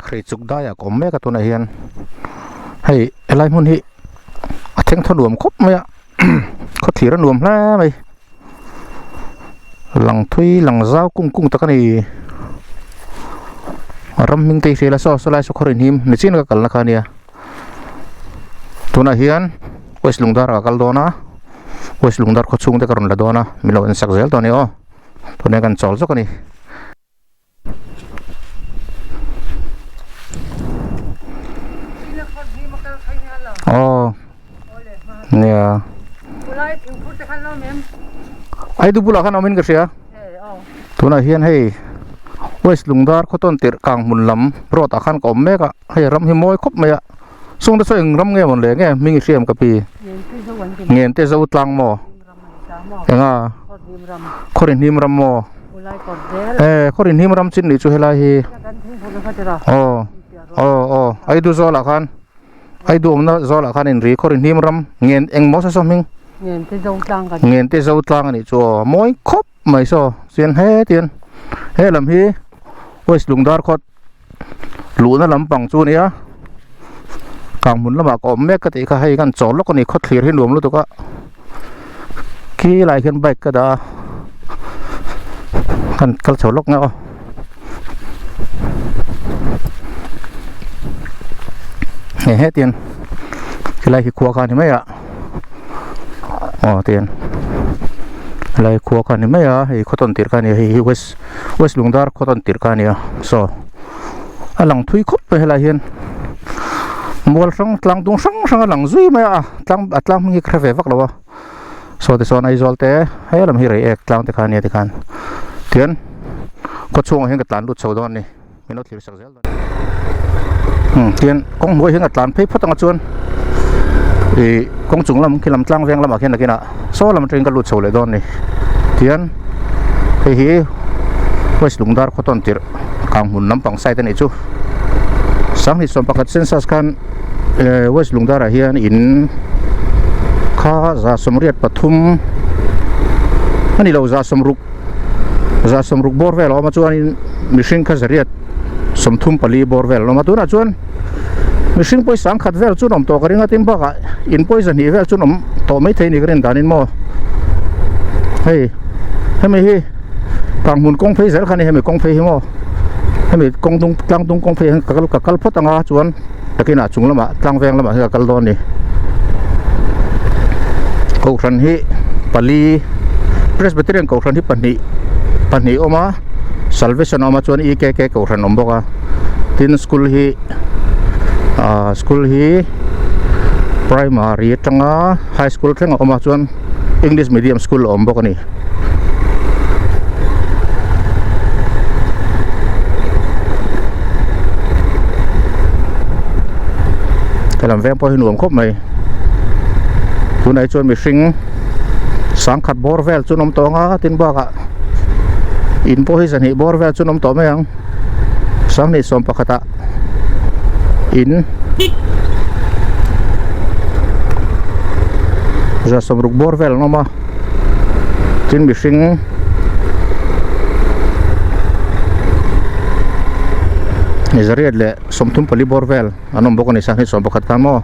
Hrei chuk daiah ka awm mek a tunah hian hei helai hmun hi a thengthaw nuam khawp mai a khawthlir a nuam hle mai lang thui lang zau kung kung tak a ni ram hming te hi hria ila saw sawlai saw khawr inhim nichin ka kalna kha a nia tunah hian west lungdar ah ka kal dawn a west lungdar khaw chhung te ka rawn la dawn a min lo en sak zel tawh a ni aw tunah hian kan chawl zawk a ni. Aw nia Aidu bulah khan awmin ka hria tunah hian hei West Lungdar khawtawn tirh kang hmun lam road ah khan ka awm mek a hei ram hi mawi khawp mai a chung te saw eng ram nge mawn le nge hming i hriam ka pi Ngente zo tlang maw. Enga khaw rinhim ram maw eh khaw rinhim ram chin nih chu helai hi aw aw aw aidu zawlah khan aidu awmna zawlah khan inri khaw rinhim ram ngen engmaw saw saw hming ngente zo tlang anih chu aw mawi khawp mai saw chuan hetian helam hi west lungdar khawt luhna lampang chu ania kang hmun lamah ka awm mek ka tih kha hei kan chawl lawk a ni khawthlir hi nuam lutuk a khi lai khian bike ka dah a kan kal chho lawk nge aw hei hetiang helai hi khua kha a ni mai a aw tiang helai khua kha a ni mai a hei khaw tawn tirh kha a ni a hei hi west west lungdar khaw tawn tirh kha a ni a saw a lang thui khawp mai helai hian mual hrang tlang dung hrang hrang a lang zui mai a tlang a tlang hming hi ka hre ve vak lo a saw tichuan Aizawl te he lam hi Reiek tlang te kha a nia tikhan tian khaw chhungah hian ka tlan lut chho dawn a ni min lo thlir sak zel dawn a tian kawng hnuai hian ka tlan phei phawt anga chuan ih kawng chung lam khi lam tlang veng lamah khian nakinah saw lam atangin ka lut chho leh dawn a ni tian hei hi west lungdar khaw tawn tirh kang hmun lampang side a nih chu sanghnih sawm pakhat census khan eh west lungdar ah hian in kha za sawmriat pathum a ni lo za sawmruk za sawmruk bawr vel a awm a chuanin mihring kha zariat 34 bawr vel an awm a tunah chuan mihring pawisa ang khat vel chu an awm tawh ka ring a tin bakah in pawisa hnih vel chu an awm tawh maithei a ni ka rin danin maw hei hemi hi kanghmun kawng phei zel kha a ni hemi kawng phei hi maw hemi kawng dung tlang dung kawng phei hian ka kal ka kal phawt anga chuan takin ah chung lamah tlang veng lamah hian ka kal dawn a ni kohhran hi pali presbyterian kohhran hi pahnih pahnih a awm a. Salvation a awm a chuan EKK kohhran a awm bawk a tin school hi ahh school hi primary atanga high school thleng a awm a chuan english medium school a awm bawk a ni. Helam veng pawh hi nuam khawp mai tunah hi chuan mihring sangkhat bawr vel chu an awm tawh ang a tin bakah in pawh hi zahnih bawr vel chu an awm tawh mai ang sanghnih sawm pakhatah in za sawmruk bawr vel an awm a tin mihring zariat leh 34 bawr vel an awm bawk a ni sanghnih 11 khan maw.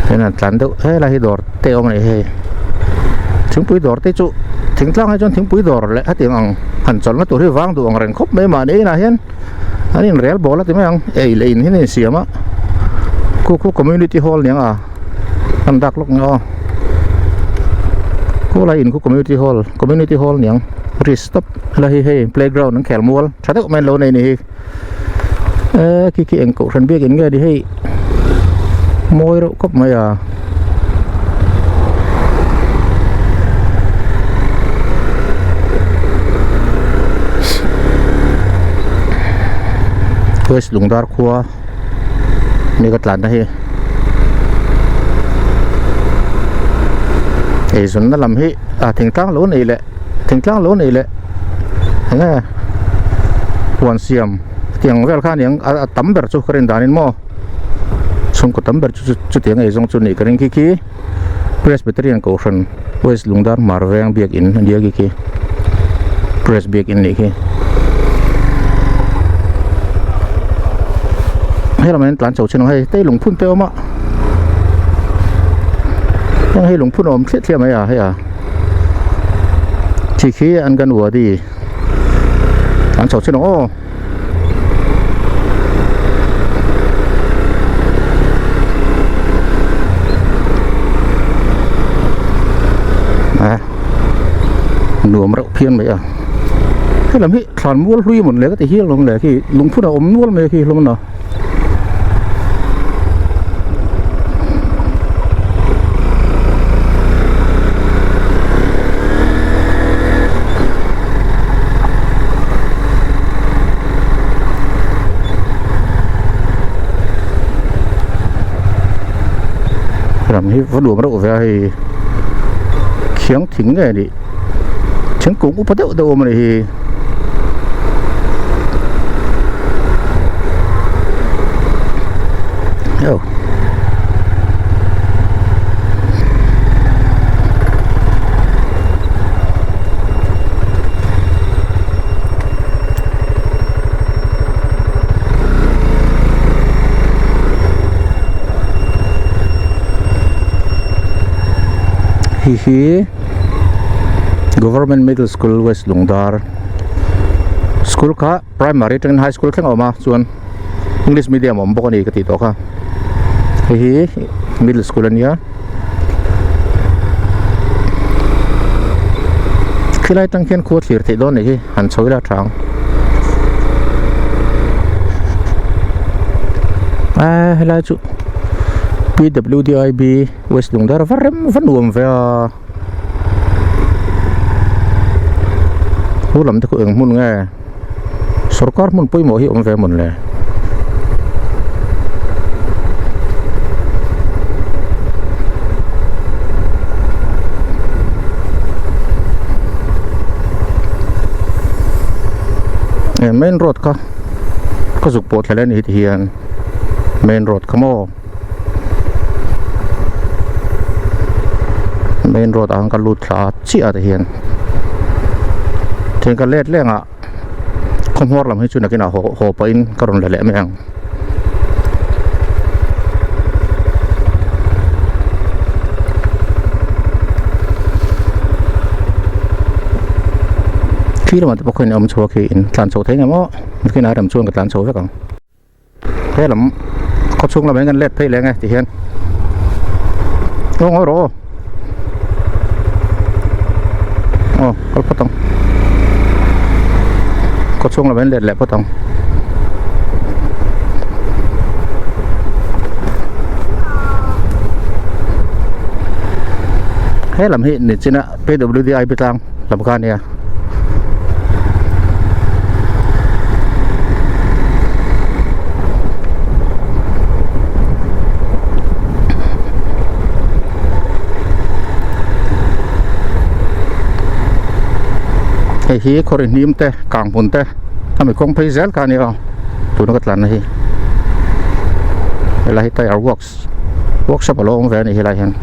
Heng an tlan deuh helai hi dawr te a awm a ni hei thingpui dawr te chu thingtlang ah chuan thingpui dawr leh hetiang ang han chawlhna tur hi vang duh ang reng khawp mai mahni inah hian an inrel bawl a ti mai ang ei leh in hi an insiam a khu khu community hall nia nga an dak lawk nge aw khulai in khu community hall community hall niang risk tawp helai hi hei playground an khel mual tha deuh mai an lo nei a ni hi eee khi khi eng kohhran biak in nge ni hei mawi reuh khawp mai a. West Lungdar khua ni ka tlan na hi eizawnna lam hi a thingtlang lo nei leh thingtlang lo nei leh enge huan siam tiang vel kha aniang a tam ber chu ka rin danin maw chhungkaw tam ber chu chutiang eizawng chu nih ka ring khi khi Presbyterian kohhran West Lungdar Hmar Veng biakin a nia khi khi. Press biakin nih khi helamah hian tlan chho chin ang hei tei lungphun te a awm a heng hei lungphun a awm thliah thliah mai a hei a khi khi anganwadi tlan chho chin ang aw. A nuam reuh phian mai a helam hi thlan mual hlui mawn le ka ti hial awm le khi lungphun a awm nual mai khi hlawm a Ram hi va nuam reuh ve a hei khiang thing nge nih thingkung upa deuh deuh awm a nih hi. Oh. Hi hi Government Middle School West Lungdar School kha primary atangin high school thleng a awm a chuan english medium a awm bawk a ni ka tih tawh kha hei hi middle school a nia khilai atang khian khua thlir theih dawn a nih hi han chho ila tha ang a helai chu P_W_D_I_B west lungdar va rem va nuam ve a. Hu lam te khu eng hmun nge sorkar hmun pawimawh hi awm ve mawn le eh main road kha ka zuk pawh thla leh a ni hi ti hian main road kha maw. Main road ah khan ka lut thla a chiah ah te hian then ka let leng ah khawhmuar lam hi chu nakinah haw haw pahin ka rawn la leh mai ang. Khi lamah te pawh khian a awm chho a khi in tlan chho thei ngem aw nakinah rem chuan ka tlan chho vek ang. He lam khaw chhung lamah hian kan let phei leh ang e ti hian aw ngawi rawh aw aw kal phawt ang khaw chhung lamah hian let leh phawt ang. He lam hi nichina P_W_D_I_P tlang lam kha a nia. Hei hi khaw ri hnim te kang hmun te a mi kawng phei zel kha a ni a tuna ka tlan na hi helai hi tyre works workshop alo awm ve a ni helai hian.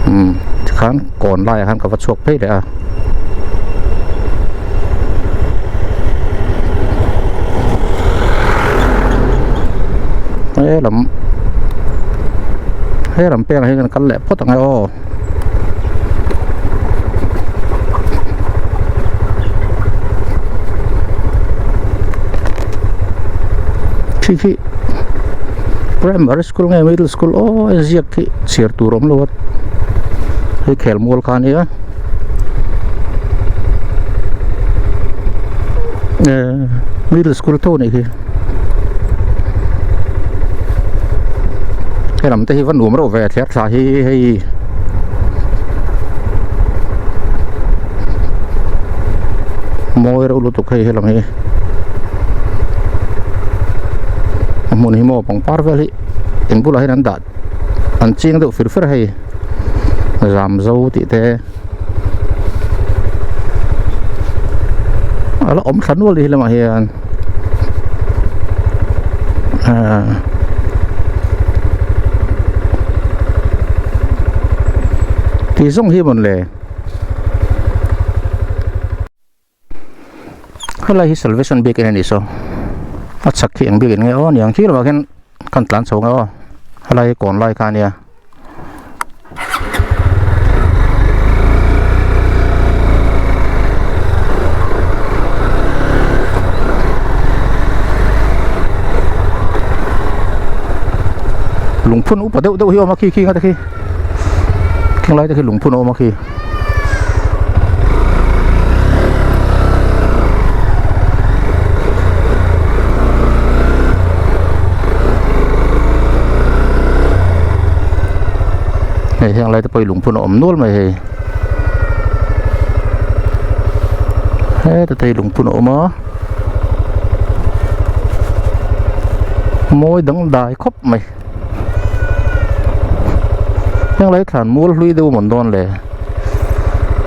Umm tikhan kawn laiah khan ka va chhuak phei leh a. He lam he lam pengah hian kan kal leh phawt ang e aw. Khi khi primary school nge middle school aw a ziak khi chhiar tur a awm lo a hei khel mual kha a nia eh middle school tho a nih khi helam te hi va nuam reuh ve thler thla hi hei. Mawi reuh lutuk hei helam hi a hmun hi maw pangpar vel hi eng bulah hian an dah an ching deuh fir fer hei zam zo tih te a la awm thla nual hi lamah hian ahh. Tih zawng hi mawn le. Helai hi Salvation biakinn a nih saw a chhak khi eng biakinn nge aw niang khi lamah khian kan tlan chho ang aw helai hi kawn lai kha a nia. Lungphun upa deuh deuh hi a awm a khi khi nga te khi kheng lai te khi lungphun a awm a khi. Hei heng lai te pawh hi lungphun a awm nual mai hei heta te hi lungphun a awm a mawi dangdai khawp mai. Heng lai thlan mual hlui deuh mawn dawn le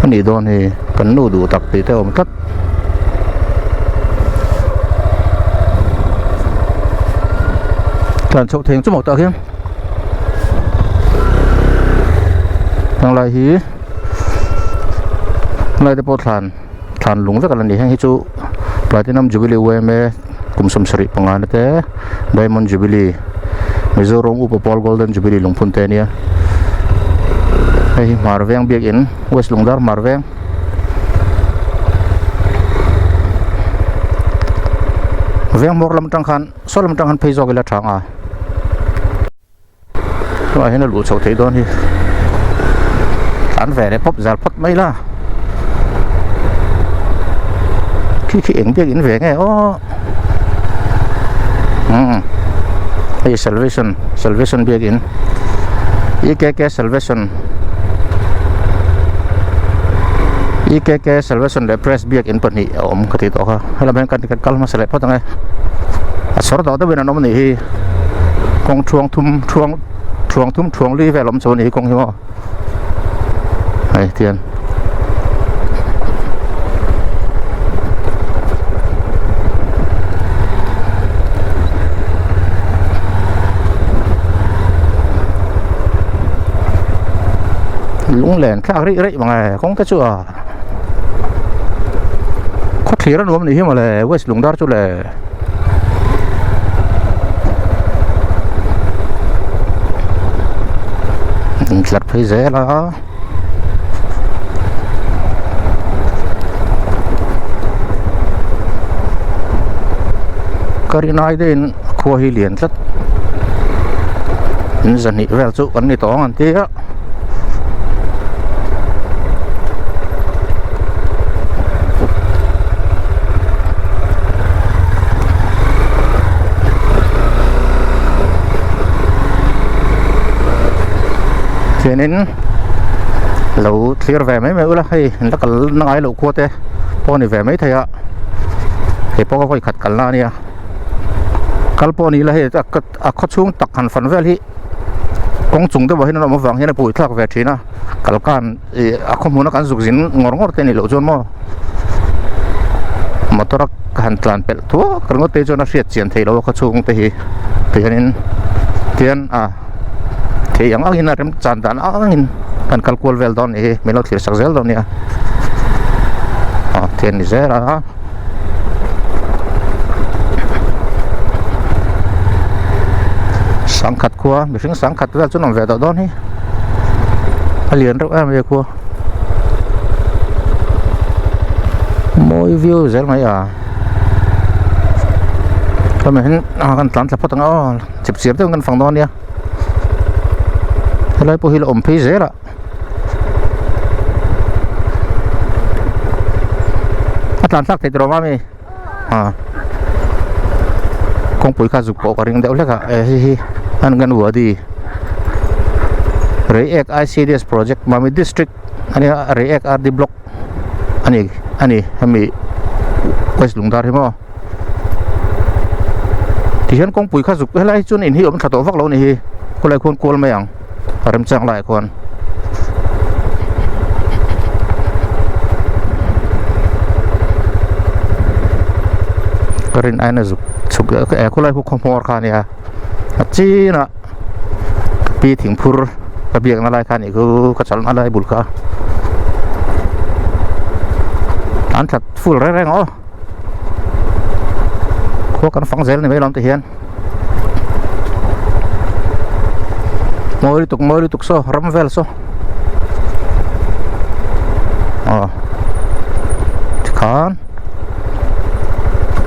a nih dawn hi kan nu duh tak tih te a awm tlat. Tlan chhoh theng chu maw tah khian heng lai hi helai te pawh thlan thlan lung vek a la ni heng hi chu Platinum Jubilee yma kum 75 na te Diamond Jubilee Mizoram Upa Pawl Golden Jubilee lungphun te a nia hei hi hmar veng biakin West Lungdar hmar veng veng hmawr lam atang khan saw lam atang khan phei zawk ila tha ang a tunah hian a luh chhoh theih dawn hi tlan ve leh pawp zal phawt mai la khi khi eng biak in ve nge aw umm hei salvation salvation biak in ekk salvation ekk salvation leh press biak in pahnih a awm ka tih tawh kha helam hian kan kal hmasa leh phawt ang e a sawr tawh deuhin an awm a nih hi kawng thuang thum thuang thuang thum thuang li vel awm chu a ni hi kawng hi maw hei tian lunglen thlak rih rih mang e kawng te chu a khaw thlir a nuam a nih hi mawle west lungdar chu le. Intlar phei zel a ka rinai deuhin khua hi lian tlat in zahnih vel chu kan ni tawh ang an ti a. Chuanin lo thlir ve mai mai ula hei la kal na ngai loh khua te pawh a ni ve mai thei a hei pawh ka vawi khat kalna a nia kal pawh a ni la hei a khaw chhung tak han fan vel hi kawng chung deuhah hian an awm avang hian a pui thlak ve thin a kal khan ih a khaw hmuna kan zuk zin ngawr ngawr te a nih loh chuan maw motor a han tlan pelh thuak ringawt te chuan a hriat chian theih loh a khaw chhung te hi tihianin tian a thei ang angin a rem chan dan ang angin kan kal kual vel dawn a nih hi min lo thlir sak zel dawn a nia aw thian ni zel a. Sangkhat khua mihring sangkhat vel chu an awm ve tawh dawn hi a lian reuh em mai khua mawi viau zel mai a hemi hian a kan tlan thla phawt ang a aw chip chiar deuhin kan fang dawn ania helai pawh hi la awm phei zel a. A tlan thlak thei tawh mami a kawngpui kha zuk pawh ka ring deuh hlek a e hei hi anganwadi Reiek I_C_D_S project Mami district ania Reiek R_D block ani ani hemi west Lungdar hi maw tihian kawngpui kha zuk helai hi chuan in hi awm tha tawh vak lo a ni hi khawlai khuan kual mai ang. A remchang laiah khuan ka rin aina zuk chhuk leh eh khawlai khu khaw hmawr kha a nia a chinah pi thingphur. Ka biakna lai kha a nih chu ka chawlhna lai bul kha an that full reng reng aw khua kan fang zel ni mai lawm ti hian mawi lutuk mawi lutuk saw ram vel saw aw tikhan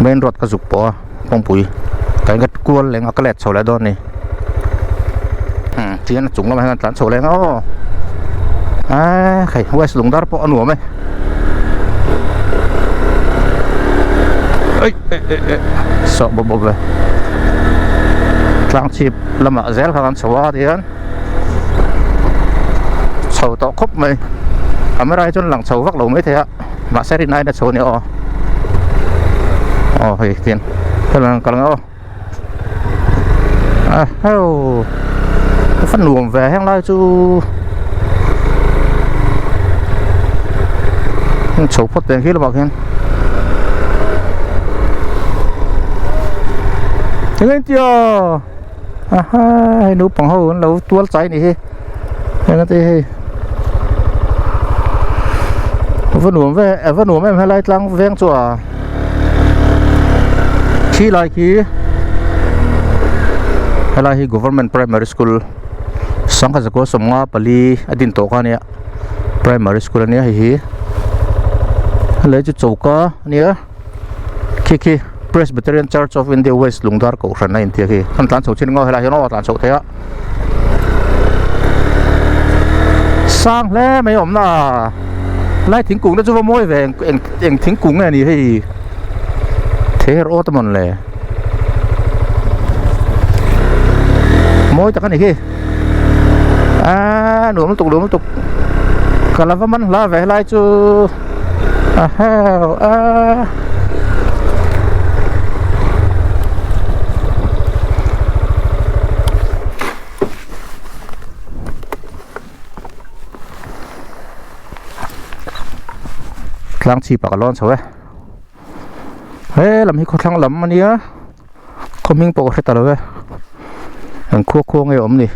main road ka zuk pawh a kawngpui ka in kual leng a ka let chho leh dawn a ni umm tihian a chung lamah hian an tlan chho leng a aw aaa hei west lungdar pawh a nuam e aih eh eh eh sawh bawp bawp ve tlang chhip lamah zel kha kan chho a tihian chho tawh khawp mai camera hi chuan lang chho vak lo maithei a. Mahse rin aiin a chho a ni aw aw hei tian helai an kal ang aw a heu a va nuam ve heng lai chu chho phawt teh ang khi lamah khian eng eng tia aha hei naupang ho an lo tual chai a nih hi. Heng te hei va nuam ve a va nuam em helai tlang veng chu a khi lai khi helai hi government primary school sangha zakua sawmnga pali a din tawh kha ania primary school ania hei hi helai chu choka ania. Khi khi Presbyterian Church of India West Lungdar Kohhran a intia khi kan tlan chho chin ngaw helai hian aw a tlan chhoh theih a sang hle mai awmna lai thingkung te chu va mawi ve eng eng thingkung nge ni hei thei rawt a mawn le mawi tak a ni khi aaa nuam lutuk nuam lutuk ka la va man hla ve helai chu. A hau a. Tlang chhip ah ka lawn chho e. He lam hi khawthlang lam a nia khaw hming pawh ka hre ta lo e. Eng khua khua nge awm ni.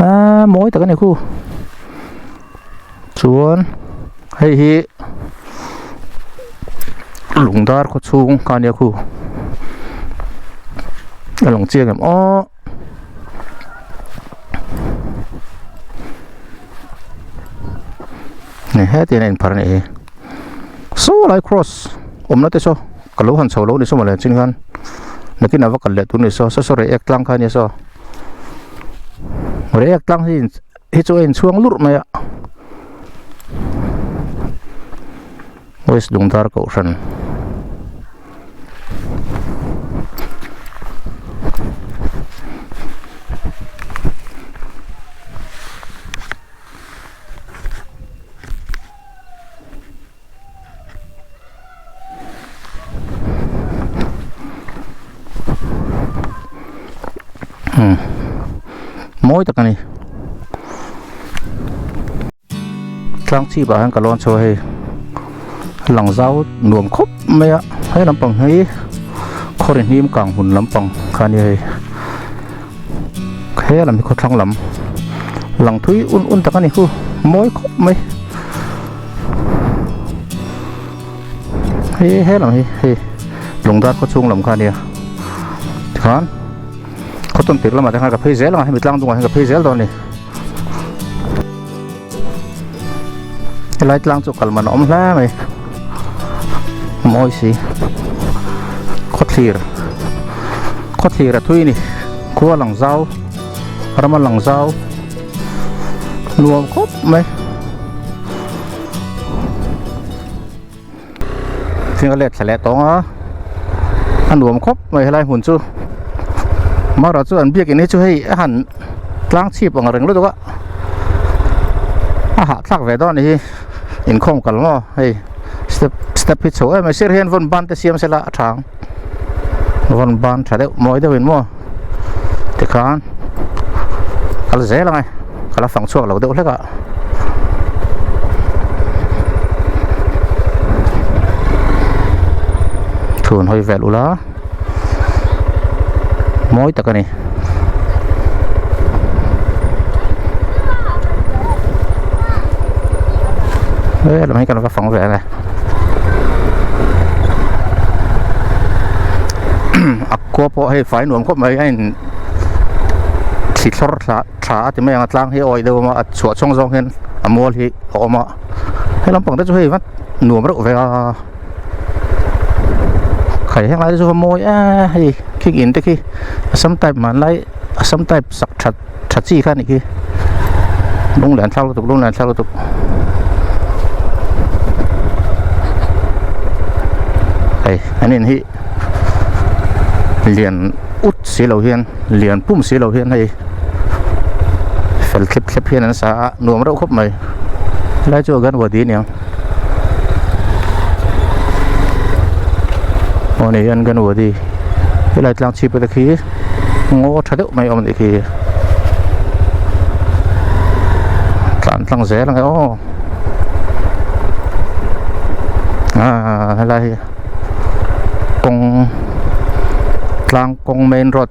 Aa mawi tak a ni khu. Chuan hei hi lungdar khaw chhung kha ania khu a lang chiang em aw ni hetiang a inphar a nih hi saw lai cross awmna te saw ka lo han chho lo ni saw mawle chin khan nakin a va kal leh tur ni saw saw saw reiek tlang kha ania saw reiek tlang hi. Hi chu a inchhuang lurh mai a West Lungdar Kohhran umm mawi tak a ni tlang chhip ah hian ka lawn chho a hei lang zau nuam khawp mai a hei lampang hi khawri hnim kang hmun lampang kha a nia hei he lam hi khawthlang lam lang thui un un tak a ni hu mawi khawp mai. Hei he lam hi hei lungdar khaw chhung lam kha a nia tikhan khaw tawn tir lamah te khan ka phei zel ang a hemi tlang dungah hian ka phei zel dawn a ni helai tlang chu kal man a awm hle mai mawi si khawthlir khawthlir a thui a ni khua lang zau ram a lang zau nuam khawp mai. Thing a let thla leh tawng a a nuam khawp mai helai hmun chu mara chu an biakin hi chu hei a han tlang chhip ang reng lutuk a a hahthlak ve dawn a ni hi inkhawm kal maw hei step step hi chho em mai sir hian vawn ban te siam sela a tha ang vawn ban tha deuh mawi deuhin maw tikhan kal zel ang e ka la fang chhuak lo deuh hlek a. Thun hawi vel ula mawi tak a ni. He lam hi kan va fang ve ang e a khua pawh hei fai nuam khawp mai a in thli thlawr thla tha a ti mai ang a tlang hi a awih deuh a a chhuah chhawng zawng hian a mual hi a awm a he lampang te chu hei vat nuam reuh ve a khai heng lai te chu va mawi e hei khing in te khi assam type hmanlai assam type sak that tha chi kha a nih khi lunglen thlak lutuk lunglen thlak lutuk hei an in hi lian ut si lo hian lian pum si lo hian hei fel thlip thlep hian an sa a nuam reuh khawp mai helai chu anganwadi a niang aw ni anganwadi helai tlang chhip te khi ngaw tha deuh mai a awm a nih khi tlan tlang zel ang e aw ah helai hi kawng tlang kawng main road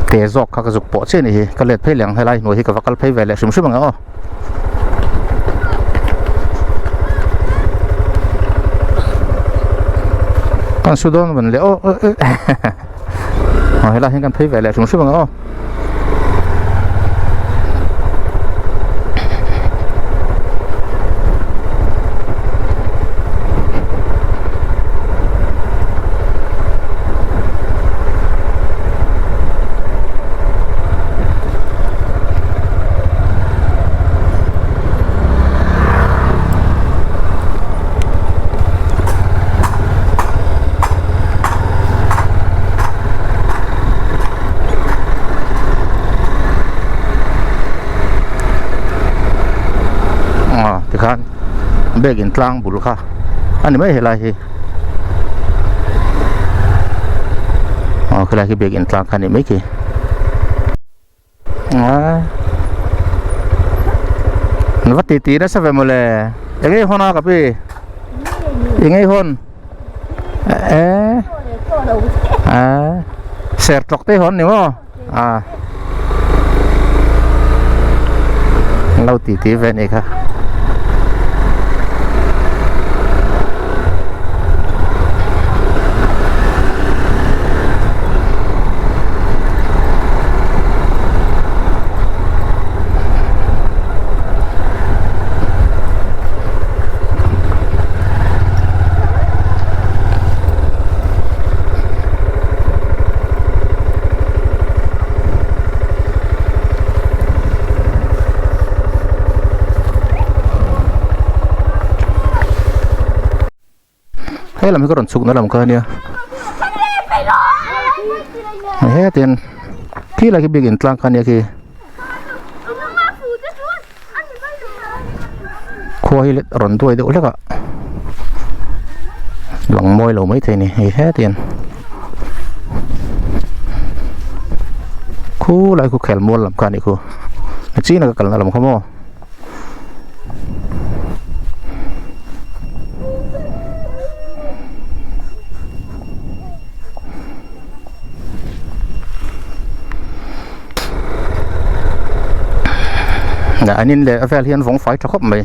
te zawk kha ka zuk pawh chiah a nih hi ka let phei leh ang helai hnuai hi ka va kal phei ve leh hrim hrim ang e aw. Kan su dawn van leh aw aw helai hian kan phei ve leh hrim hrim ang aw. Aw tikhan bag in tlang bul kha a ni mai helai hi aw khilai khi bag in tlang kha a ni mai khi. Va ti ti nasa ve mawle eng nge hawn a ka pi eng nge hawn e a ser tlawk te hawn ni maw a lo ti ti ve ni kha. He lam hi ka rawn chhuk na lam kha ania hetin khi lai khi biakin tlang kha ania khi khua hi rawn duai deuh hlek a lang mawi lo maithei a ni hei hetin khu lai khu khel mual lam kha a nih khu chin a ka kalna lam kha maw. An in leh a vel hian vawng fai tha khawp mai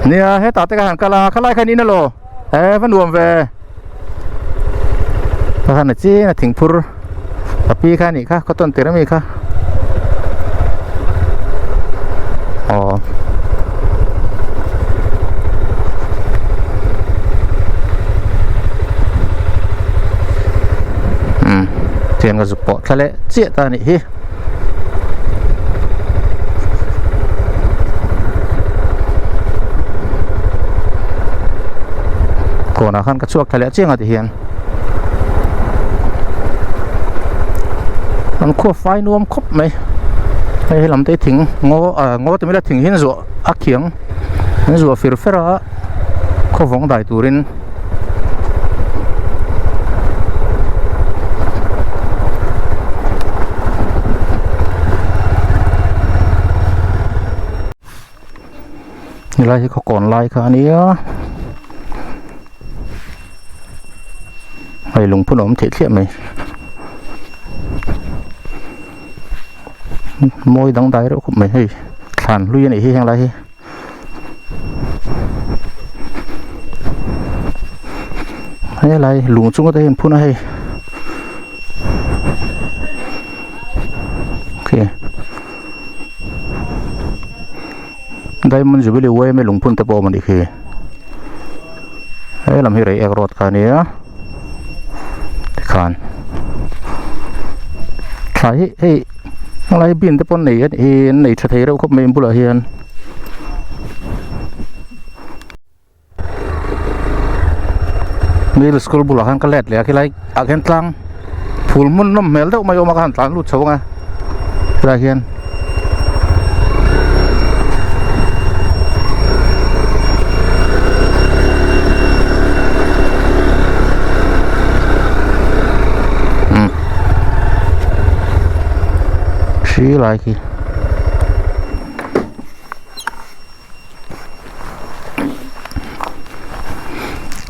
nia hetah te ka han kal a khalai khan in alo e va nuam ve ka han a chiang a thingphur a pi kha anih kha cotton tir ami kha aw umm tiang ka zuk pawh thla leh chiah ta anih hi. Kawnah khan ka chhuak thla leh chiang a ti hian an khua fai nuam khawp mai hei helam te thing ngaw ah ngaw ti mai ila thing hian zuah a khiang an zuah fir fer a khawvawng dai turin. Helai hi khawkawn lai kha a nia hei lungphun a awm theih thliah mai mawi dangdai reuh khawp mai hei. Thlan hlui a nih hi heng lai hi. Helai lung chunga te hian phun a hei. Okay. Diamond Jubilee YMA lungphun te pawh a awm a nih khi. He lam hi Reiek road kha a nia tikhan thlai hi hei helai bin te pawh an nei a nih hi an nei tha thei reuh khawp mai an bulah hian. Middle school bulah khan ka let leh a khilai ah khian tlang phul hmun nawm hmel deuh mai a awm a ka han tlan lut chho ang a helaiah hian. Hri lai khi.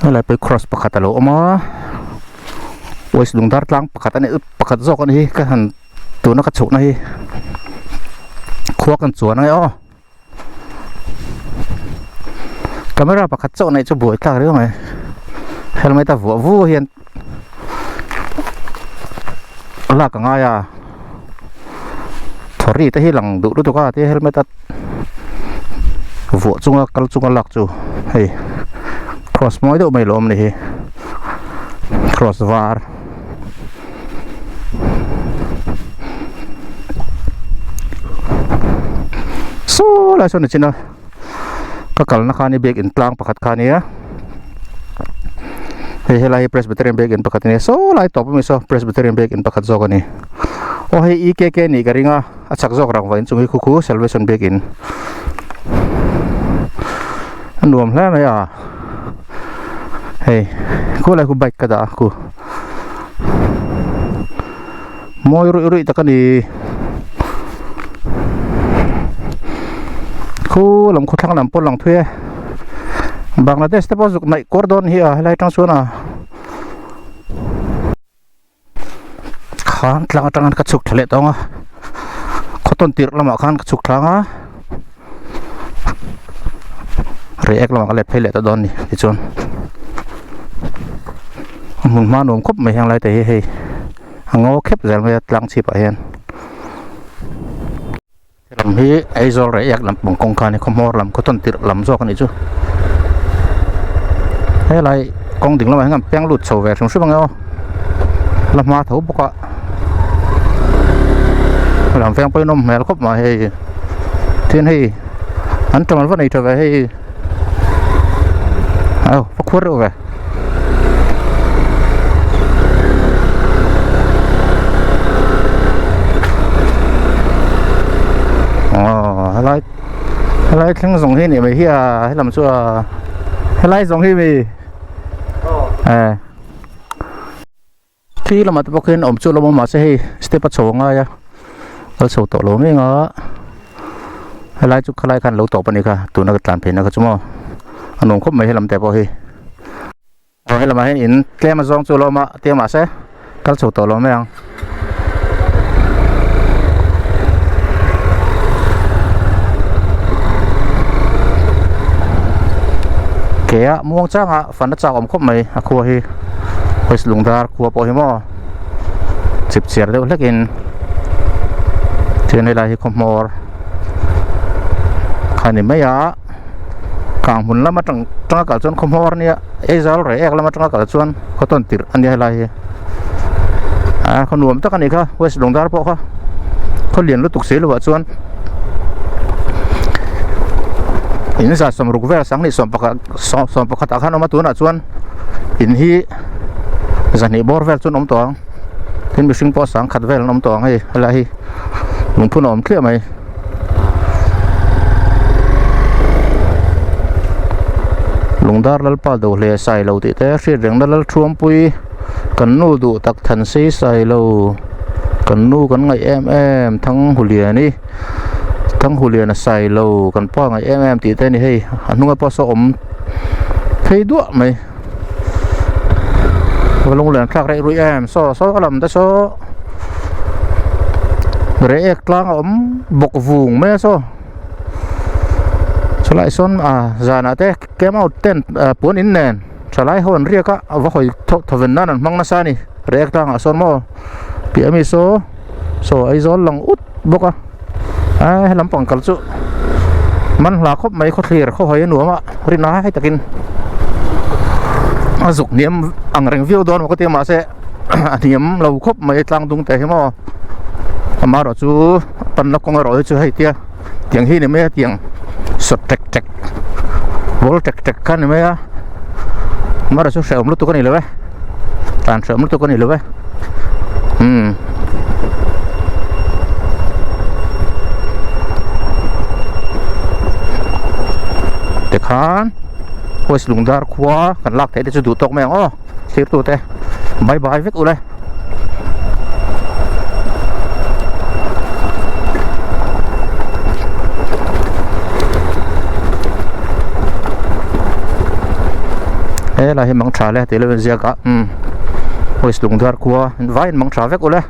Helai pawh hi cross pakhat a lo awm a west lungdar tlang pakhat a ni pakhat zawk a ni hi ka han tuna ka chhukna hi khua kan chuan ange aw camera pakhat chauh neih chu buai tlak riau mai helmet a vuah vu hian lak a ngai a thawri te hi lang duh lutuk a tia helmet a vuah chunga kal chunga lak chu hei cross mawi deuh mai lo awm a ni hi cross var. Saw lai sawn a chin a ka kalna kha ni biakin tlang pakhat kha ania hei helai hi Presbyterian biakin pakhat ania saw lai tawp ami saw Presbyterian biakin pakhat zawk ani aw hei EKK nih ka ring a a chak zawk rang vain chung hi khu khu Salvation biakin a nuam hle mai a hei khulai khu bike ka dah a khu. Mawi ruih ruih tak a ni. Khu lam khaw thlang lam pawh lang thui e. Bangladesh te pawh zuk naih kuar dawn hi a helai atang chuan a khan tlang atang khan ka chhuk thla leh tawng a khaw tawn tirh lamah khan ka chhuk thlang a reiek lamah ka let phei leh ta dawn a ni tichuan. A hmun hma nuam khawp mai heng lai te hi hei a ngaw khep zel mai a tlang chhip ah hian lam hi Aizawl Reiek lampang kawng kha a ni khawhmawr lam khaw tawn tirh lam zawk a nih chu helai kawng ding lamah hian an peng lut chho ve hrim hrim ang e aw la hma tho bawk a lam veng pawhin a awm hmel khawp mai hei tin hei an ṭamal va nei ṭha ve hei. Aw va khuar reuh ve. Aw helai helai thleng zawng hi nih mai hi a helam chu a helai zawng hi mi eh Khi lamah te pawh khian awm chu a lo awm a mahse hei step a chho a ngai a kal chho tawh lo mek a helai chu khalai khan lo tawp a ni kha tuna ka tlan phei na kha chu maw a nuam khawp mai helam te pawh hi aw helamah hian in tlem a zawng chu a lo awm a tia mahse kal chho tawh lo mai ang. Ke a muang changa fan a chak awm khawp mai a khua hi. West Lungdar khua pawh hi maw chip chiar deuh hlek in chuan helai hi khawhmawr kha ni mai a kang hmun lam atang tanga kal chuan khawhmawr ania Aizawl Reiek lam atanga kal chuan khaw tawn tirh ania helai hi a khaw nuam tak a nih kha West Lungdar pawh kha khaw lian lutuk si lovah chuan in za sawmruk vel sanghnih sawm pakhat sawm pakhat ah khan a awm a tunah chuan in hi zahnih bawr vel chuan awm tawh ang tin mihring pawh sang khat vel an awm tawh ang hei helai hi lungphun a awm thliah mai. Lungdar Lalpa do hle Sailo tih te hriat rengna Lalthuampui kan nu duh tak Thansei Sailo kan nu kan ngaih em em Thanghuliani Thanghuliana Sailo kan pa ngaih em em tih te a ni hei a hnunga pawh saw awm phei duah mai va lunglen thlak rei rui em saw saw lam te saw reiek tlang a awm bawk vung mai a saw. Chulaiah sawn ah zanah te camp out tent ah puan in nen thalai ho an riak a a va hawi thaw thawven nan an hmang nasa a ni rek tlangah sawn maw piah ami saw saw Aizawl lang ut bawk a a helam pang kal chu man hla khawp mai khawthlir khaw hawi a nuam a rin ai takin a zuk hniam ang reng viau dawn maw ka ti a mahse a hniam lo khawp mai tlang dung te hi maw amaherawh chu panna kawng erawh hi chu hei tia tiang hi ni mai a tiang sawt tek tek ball tek tek kha ni mai a amaherawh chu hrehawm lutuk a ni lo e tlan hrehawm lutuk a ni lo e umm. Tikhan West Lungdar khua kan lak theih te chu duh tawk mai ang aw. Thirtu te bye bye vek ule. He lai hi mang tha le tih lo in ziak a umm West Lungdar khua vai in mang tha vek ule.